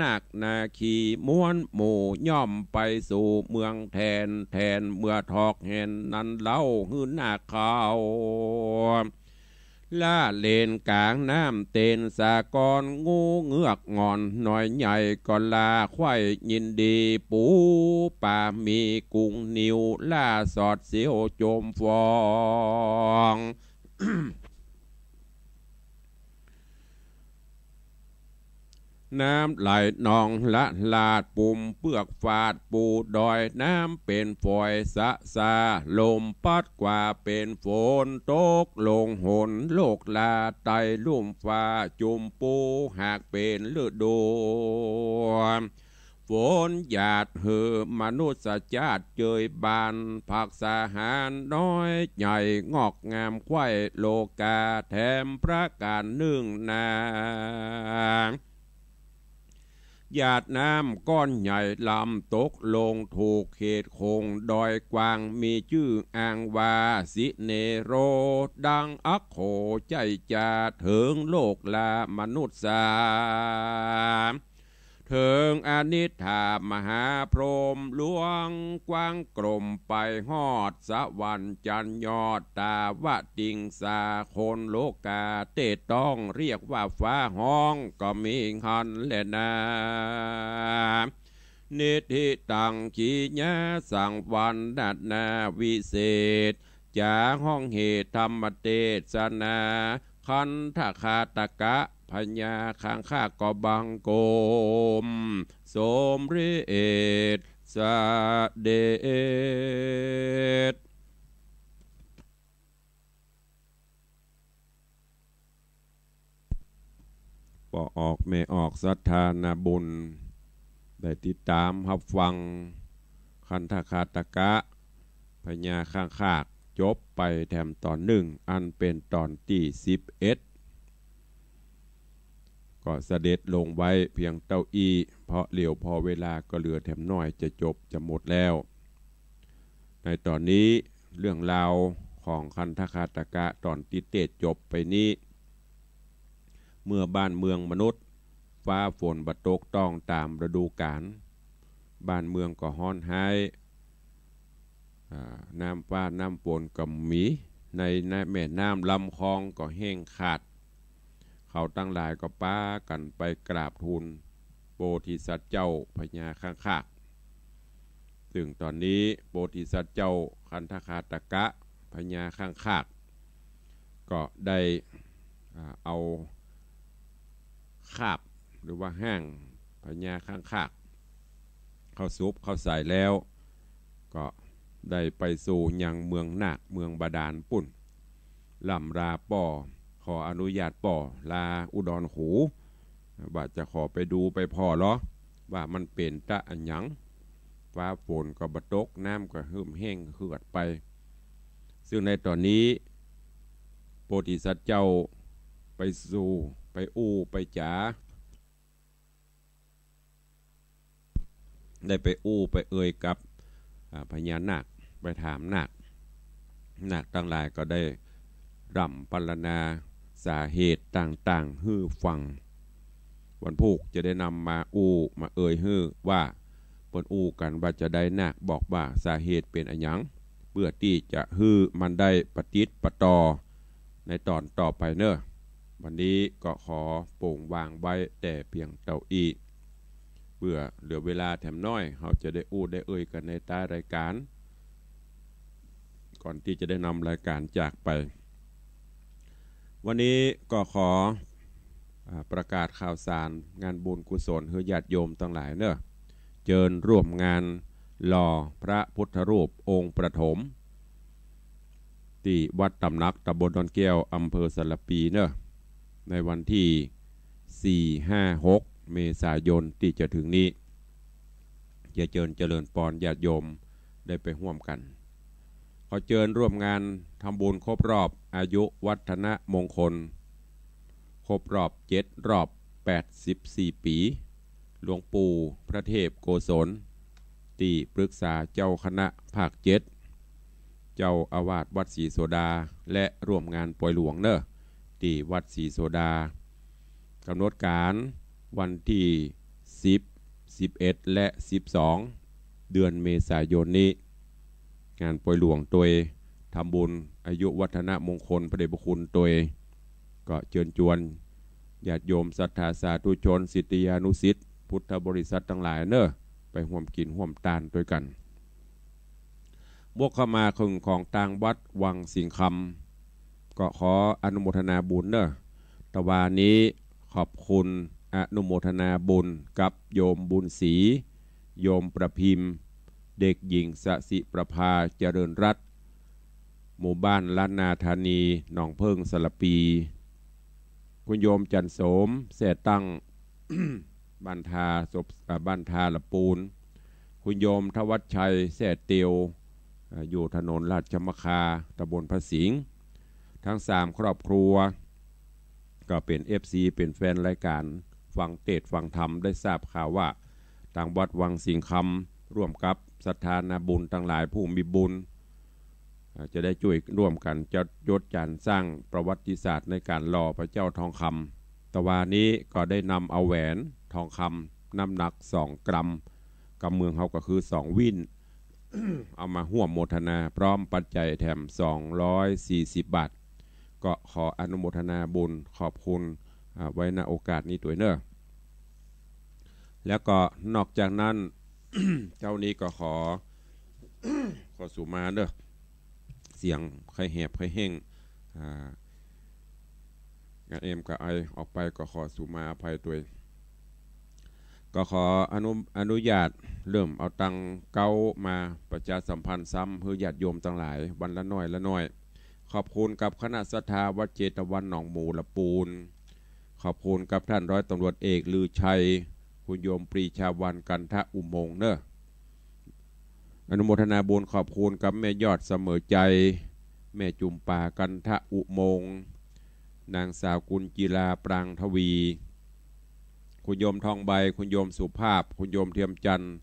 นาคนาคีม้วนหมู่ย่อมไปสู่เมืองแทน แทนเมื่อถอกแหนนั้นเล่าหื้อนาคเขา ละเลนกลางน้ำเต็นสากร งูเงือกง่อนน้อยใหญ่ก็ลาไขว้ยินดี ปูป๋าหมีกุ้งนิวล่าสอดเสียวโจมฟอง น้ำไหลนองละลาด ปุ่มเปื้อกฟาดปูดอย น้ำเป๋นฝอยสะสา ลมปั๊ดกว่าเป๋นฝน ตกลงหนโลกลา ไต่ลุ่มฟ้าจุ่มปู หากเป๋นฤดู ฝนหยาดหื้อมนุษย์จาติเจยบาน ผักสะหารน้อยใหญ่งอกงามไขว้โลกา แถมประก๋านนึ่งนา หยาดน้ำก้อนใหญ่ลำตกลงถูกเขตคงดอยกว้าง มีจื้ออ้างว่าสิเนโร ดังอักโขใจ้จา เถิงโลกลามนุษย์สา เถิงอนิฏฐามหาพรหมหลวงกว้างกลม ไปฮอดสวรรค์จันทร์ยอด ตาวติงสา คนโลกาเตะต้อง เรียกว่าฟ้าฮ้องก็มีหั้นแลนา นิทธิตัง กิยาสังวรรณนาวิเศษ จ๋าฮ้องเหตุธรรมเตสนา คันธคาตกะพญาคังคากก็บังคมสมเร็จเสด็จ ป้อออกแม่ออกศรัทธานาบุญ ได้ติดต๋ามฮับฟังคันธคาตกะพญาคังคาก จบไปแถมต๋อนนึ่ง อันเป๋นต๋อนตี้สิบเอ็ด ก็เสด็จลงไว้เพียงเต้าอี้ เพราะเหลียวผ่อเวลาก็เหลือแถมน้อย จะจบจะหมดแล้ว ในต๋อนนี้เรื่องราวของคันธคาตกะต๋อนตี้เตสจบไปนี้ เมื่อบ้านเมืองมนุษย์ฟ้าฝนบ่ตกต้องต๋ามฤดูก๋าล บ้านเมืองก็ฮ้อนฮ้าย อ่า น้ำฟ้าน้ำฝนก็บ่มี ใน ในแม่น้ำลำคลองก็แห้งขาด เขาตังหลายก็ปากั๋นไปกราบทูลโพธิสัตว์เจ้าพญาคังคาก ซึ่งต๋อนนี้โพธิสัตว์เจ้าคันธคาตกะพญาคังคาก ก็ได้ อ่า เอาคาบหรือว่าฮ่างพญาคังคาก เข้าสุบเข้าใส่แล้ว ก็ได้ไปสู่ยังเมืองนาค เมืองบาดาลปุ้น ล่ำลาป้อ ขออนุญาตป้อลาอุดรขู ว่าจะขอไปดูไปผ่อลอ ว่ามันเป๋นตะอะหยัง ฟ้าฝนก็บ่ตก น้ำก็หื้มแห้งเหือดไป ซึ่งในต๋อนนี้ โพธิสัตว์เจ้าไปสู่ ไปอู้ไปจ๋า ได้ไปอู้ไปเอ่ยกับ อ่า พญานาค ไปถามนาค นาคตังหลายก็ได้ร่ำปรรรณนาสาเหตุต่างๆ หื้อฟัง วันพูกจะได้นำมาอู้มาเอ่ยหื้อว่า เปิ้นอู้กั๋นว่าจะใด นาคบอกว่าสาเหตุเป๋นอะหยัง เปื้อตี้จะหื้อมันได้ปะติดปะต่อในต๋อนต่อไปเน่อ วันนี้ก็ขอโป่งวางไว้แต่เปียงเต้าอี้ เปื้อเหลือเวลาแถมน้อย เฮาจะได้อู้ได้เอ่ยกั๋นในต๊ายรายก๋าน ก่อนตี้จะได้นำรายก๋านจากไป วันนี้ก็ขอ อ่า ประกาศข่าวสารงานบุญกุศลหื้อญาติโยมตังหลายเน่อ เจิญร่วมงานหล่อพระพุทธรูปองค์ประถม ตี้วัดต๋ำหนัก ต๋ำบลดอนแก้ว อำเภอสารภีเน่อ ในวันตี้ สี่ ห้า หก เมษายนตี้จะเถิงนี้ จะเจิญเจริญปอนญาติโยมได้ไปฮ่วมกั๋น ขอเจิญร่วมงานทำบุญครบรอบอายุวัฒนมงคล ครบรอบเจ็ดรอบแปดสิบสี่ปี๋ หลวงปู่พระเทพโกศล ตี้ปรึกษาเจ้าคณะภาคเจ็ด เจ้าอาวาสวัดศรีโสดา และร่วมงานปอยหลวงเน่อ ตี้วัดศรีโสดา ก๋ำหนดก๋านวันตี้สิบ สิบเอ็ด และสิบสอง เดือนเมษายนนี้ งานปอยหลวงตวย ทำบุญอายุวัฒนมงคลพระเดชพระคุณตวย ก็เจิญจวนญาติโยมศรัทธาสาธุชน ศิษยานุศิษย์ พุทธบริษัทตังหลายเน่อ ไปฮ่วมกิ๋นฮ่วมตานตวยกั๋น บวกเข้ามาเถิงของตางวัดวังสิงห์คำ ก็ขออนุโมทนาบุญเน่อ ตะวานี้ขอบคุณอนุโมทนาบุญกับโยมบุญศรี โยมประพิมพ์ เด็กหญิงสสิประภา เจริญรัตน์ หมู่บ้านล้านนาธานี หนองเพิ่ง สระปี คุณโยมจันทร์โสม แซ่ตั้ง บ้านทาสบ อ่า บ้านทาละปูน คุณโยมธวัชชัย แซ่เตียว อ่า อยู่ถนนราชมัคคา ตำบลพระสิงห์ ทั้งสามครอบครัว ก็เป๋น เอฟซี เป๋นแฟนรายก๋านฟังเตสน์ฟังธรรม ได้ทราบข่าวว่า ตางวัดวังสิงห์คำ ร่วมกับศรัทธานาบุญตังหลายผู้มีบุญ อ่า จะได้จ้วยร่วมกั๋นจัดยศจานสร้างประวัติศาสตร์ในก๋านหล่อพระเจ้าทองคำ ตะวานี้ก็ได้นำเอาแหวนทองคำน้ำหนักสองกรัม กำเมืองเฮาก็คือสองวิ้น เอามาฮ่วมโมทนาพร้อมปัจจัยแถมสองร้อยสี่สิบบาท ก็ขออนุโมทนาบุญขอบคุณ อ่า ไว้ ณ โอกาสนี้ตวยเน่อ แล้วก็นอกจากนั้น เจ๊านี้ก็ขอ ขอสูมาเน่อ เสียงใค่แหบใค่แห้ง อ่า กะเอมกะไอออกไปก็ขอสูมาอภัยตวย ก็ขออนุ อนุญาตเริ่มเอาตังเก๊ามาประชาสัมพันธ์ซ้ำหื้อญาติโยมตังหลาย วันละน้อยละน้อย ขอบคุณกับคณะศรัทธาวัดเจตวันหนองหมูละปูน ขอบคุณกับท่านร้อยตำรวจเอกลือชัย คุณโยมปรีชาวรรณ กันทะอุโมงค์เน่อ อนุโมทนาบุญขอบคุณกับแม่ยอดเสมอใจ แม่จุ่มป่า กันทะอุโมงค์ นางสาวกุญจิลา ปรางทวี คุณโยมทองใบ คุณโยมสุภาพ คุณโยมเทียมจันทร์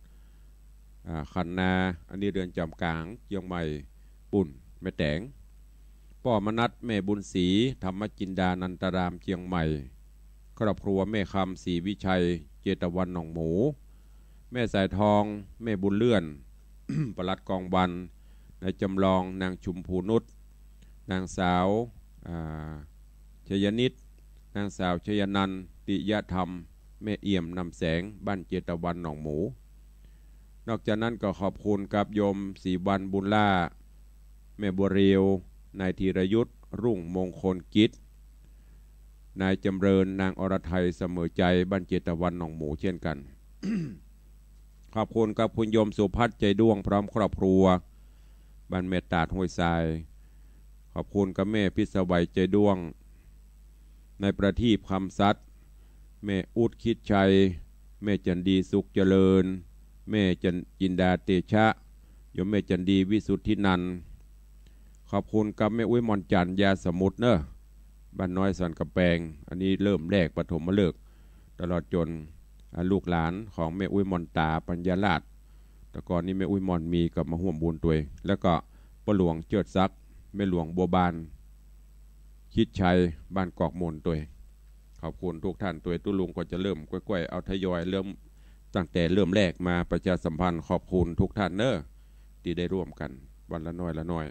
อ่า ขันนา อันนี้เรือนจำกลางเจียงใหม่ปู้น แม่แต๋ง ป้อมนัส แม่บุญศรี ธรรมจินดานันตาราม เจียงใหม่ ครอบครัวแม่คำ ศรีวิชัย เจตวันหนองหมู แม่สายทอง แม่บุญเลื่อน ปลัดกองบัล นายจำลอง นางชุมพูนุช นางสาว อ่า ชยนิต นางสาวชยนันท์ ติยธรรม แม่เอี่ยม นำแสง บ้านเจตวันหนองหมู นอกจากนั้นก็ขอบคุณกับโยมศรีวรรณ บุญล่า แม่บัวเรียว นายธีรยุทธ รุ่งมงคลกิจ นายจำเริญ นางอรไทย เสมอใจ บ้านเจตวันหนองหมูเช่นกั๋น ขอบคุณกับคุณโยมสุพัฒน์ ใจด้วง พร้อมครอบครัว บ้านแม่ตาด ห้วยทราย ขอบคุณกับแม่พิศวัย ใจด้วง นายประทีป คำสัตย์ แม่อุ๊ด คิดชัย แม่จันดี สุขเจริญ แม่จัน จินดา เตชะ โยมแม่จันดี วิสุทธินันท์ ขอบคุณกับแม่อุ๊ย หม่อนจันทร์ ยาสมุทรเน่อ บ้านน้อยสันกำแปง อันนี้เริ่มแรกปฐมฤกษ์ ตลอดจ๋น อ่า ลูกหลานของแม่อุ๊ย หม่อนต๋า ปัญญาราษฎร์ แต่ก่อนนี้แม่อุ๊ย หม่อนมี ก็มาฮ่วมบุญตวย แล้วก็ป้อหลวง เจิดศักดิ์ แม่หลวง บัวบาน คิดชัย บ้านกอกมูลตวย ขอบคุณทุกท่านตวย ตุ๊ลุงก็จะเริ่มก้อยๆ เอาทยอยเริ่ม ตั้งแต่เริ่มแรกมาประชาสัมพันธ์ ขอบคุณทุกท่านเน่อ ตี้ได้ร่วมกั๋นวันละน้อยละน้อย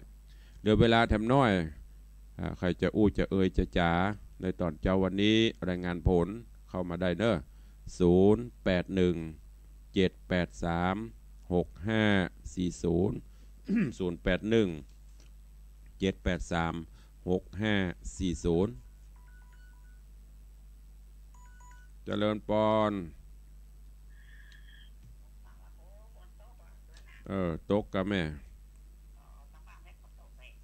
เหลือเวลาแถมน้อย อ่า ใผจะอู้จะเอ่ยจะจ๋าในต๋อนเจ๊าวันนี้ รายงานผลเข้ามาได้เน่อ ศูนย์แปดหนึ่ง เจ็ดแปดสาม หกห้าสี่ศูนย์ ศูนย์แปดหนึ่ง เจ็ดแปดสาม หกห้าสี่ศูนย์ เจริญปอน เออ ตกกะแม่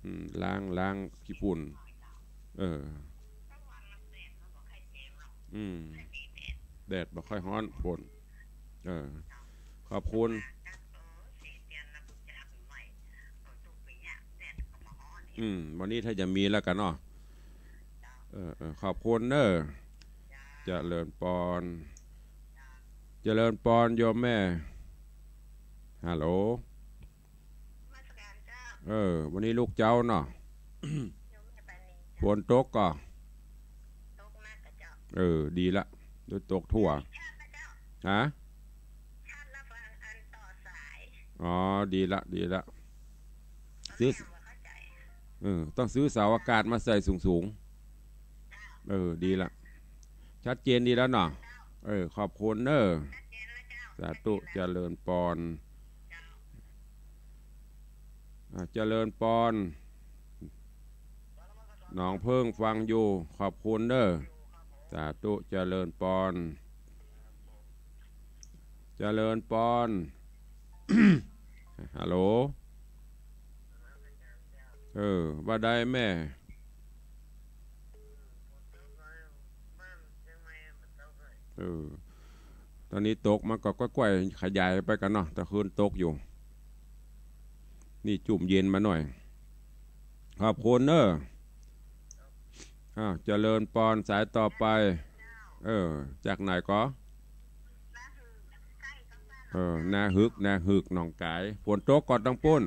อืม ล้าง ล้างขี้ฝุ่น เออ อืม แดดบ่ค่อยฮ้อน ฝน เออ ขอบคุณ อืม วันนี้ถ้าจะมีแล้วกั๋นเนาะ เออ เออ ขอบคุณเน่อ เจริญปอน เจริญปอนโยมแม่ ฮัลโหล นมัสก๋านเจ้า เออ วันนี้ลุกเจ๊าเนาะ ฝนตกก่อ เออ ดีละ หรือตกทั่ว ฮะ อ๋อ ดีละ ดีละ ซื้อ เออ ต้องซื้อเสาอากาศมาใส่สูงๆ เออ ดีละ ชัดเจนดีแล้วเนาะ เออ ขอบคุณเนอะ สาธุ เจริญปอน อ่า เจริญปอน หนองเพิ่งฟังอยู่ ขอบคุณเนอะ สาธุ เจริญปอน เจริญปอน ฮัลโหล เออ ว่าใดแม่ เออ ตอนนี้ตกมันก็ก้อยๆ ขยายไปกั๋นเนาะ ตะคืนตกอยู่ นี่จุ่มเย็นมาหน่อย ขอบคุณเนอะ อ้าว เจริญปอน สายต่อไป เออ จากไหนก่อ เออ นาหึก นาหึก หนองก๋าย ฝนตกก่อตังปุ้น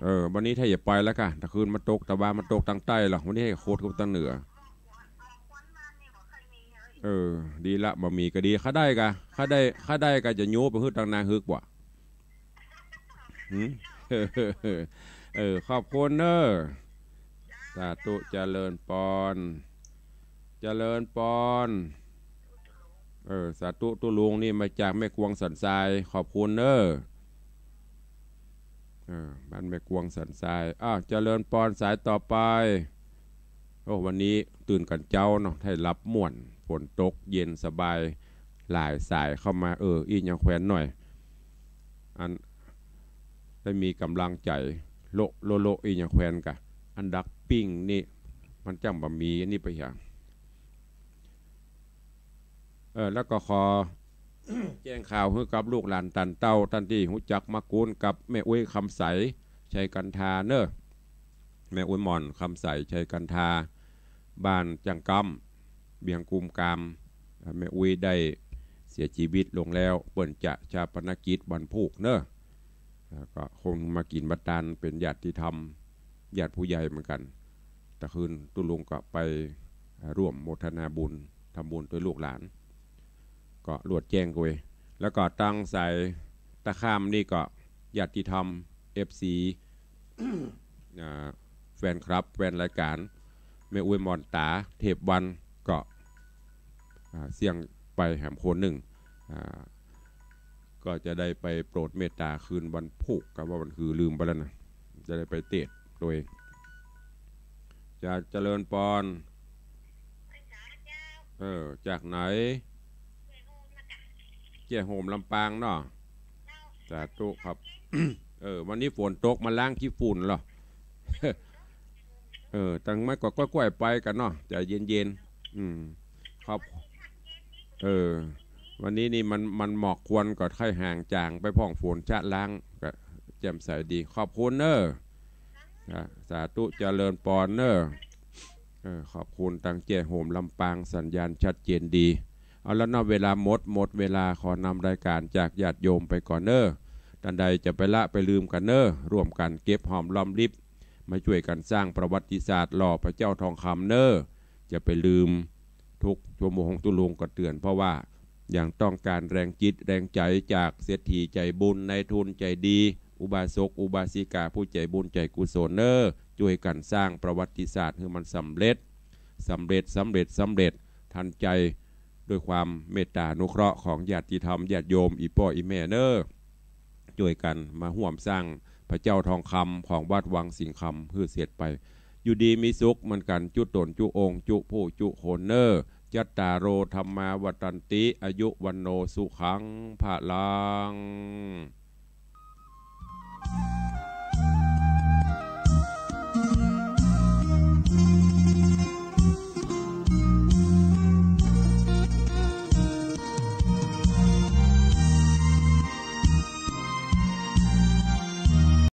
เออ วันนี้ถ้าอย่าไปแล้วก่ะ ตะคืนมันตก ตะวามันตกตังใต้หรอก วันนี้ให้โคตรเข้าตังเหนือ เออ ดีละ บ่มีก็ดี ข้าได้ก่ะ ข้าได้ ข้าได้ก่ะ จะโยไปหื้อตังนาหึกว่ะ หืม เออ ขอบคุณเนอะ สาธุ เจริญปอน เจริญปอน เออ สาธุ ตุ๊ลุง นี่มาจากแม่กวงสันทราย ขอบคุณเนอะ เออ บ้านแม่กวงสันทราย อ้าว เจริญปอน สายต่อไป โอ้ วันนี้ตื่นกั๋นเจ๊าเนาะ ได้หลับม่วน ฝนตกเย็นสบาย หลายสายเข้ามา เออ อี้ยังแควนหน่อย อัน ได้มีก๋ำลังใจ๋ โละโละโละ อี้ยังแควนก่ะ อันดักปิ้งนี่ มันจั่งบ่มีอันนี้ไปหยัง เออ แล้วก็ขอ แจ้งข่าวหื้อกับลูกหลานต้านเต้า ต้านตี้ฮู้จักมากู๋นกับแม่อุ๊ยคำใส ชัยกันทาเนอะ แม่อุ๊ยหม่อนคำใส ชัยกันทา บ้านจั่งกำ เวียงกุมกาม เอ่อ แม่อุ๊ยได้เสียจีวิตลงแล้ว เปิ้นจะฌาปนกิจวันพูกเนอะ แล้วก็คงมากิ๋นมาตานเป๋นญาติธรรม ญาติผู้ใหญ่เหมือนกั๋น ตะคืนตุ๊ลุงก็ไป อ่า ร่วมโมทนาบุญ ทำบุญตวยลูกหลาน ก็ลวดแจ้งกวย แล้วก็ตางสายตะข้ามนี่ก็ญาติธรรม เอฟซี อ่า แฟนคลับ แฟนรายก๋าน แม่อุ๊ยหม่อนต๋า เทพวัน ก็ อ่า เสี้ยงไปแหมคนนึ่ง อ่า ก็จะได้ไปโปรดเมตต๋าคืนวันพูก ก็ว่าวันคือลืมไปแล้วนะ จะได้ไปเตสน์โตเอง จะเจริญปอน เออ จากไหน เจ๊ยโฮมลำปางเนาะ สาธุครับ เออ วันนี้ฝนตกมาล้างขี้ฝุ่นเหรอ เออ ตังไม่ก็ก้อยๆ ไปกั๋นเนาะ ใจ๋เย็นๆ อืม ครับ เออ วันนี้นี่มัน มันหมอกควันก็ค่อยห่างจางไปพ่อง ฝนชะล้างก็แจ่มใสดี ขอบคุณเนอะ อ่ะ สาธุ เจริญปอนเนอะ เออ ขอบคุณตางเจ๊ยโฮมลำปาง สัญญาณชัดเจนดี เอาละเนาะ เวลาหมด หมดเวลา ขอนำรายก๋านจากญาติโยมไปก่อนเนอะ ต้านใดจะไปละไปลืมกั๋นเนอะ ร่วมกั๋นเก็บหอมรอมริบ มาจ้วยกั๋นสร้างประวัติศาสตร์หล่อพระเจ้าทองคำเนอะ จะไปลืม ทุกชั่วโมงตุ๊ลุงก็เตื๋อน เพราะว่ายังต้องก๋านแรงจิตแรงใจ๋จากเศรษฐีใจ๋บุญ นายทุนใจ๋ดี อุบาสกอุบาสิกาผู้ใจ๋บุญใจ๋กุศลเนอะ จ้วยกั๋นสร้างประวัติศาสตร์หื้อมันสำเร็จ สำเร็จ สำเร็จ สำเร็จ ทันใจ๋ ด้วยความเมตต๋าอนุเคราะห์ของญาติธรรมญาติโยม อี่ป้ออี่แม่เนอะ จ้วยกั๋นมาฮ่วมสร้างพระเจ้าทองคำของวัดวังสิงห์คำหื้อเสร็จไป อยู่ดีมีสุขเหมือนกั๋นจุ๊ต๋นจุ๊องค์จุ๊ผู้จุ๊คนเนอะ จัตตาโร ธัมมา วัฑฒันติ อายุ วัณโณ สุขัง พะลัง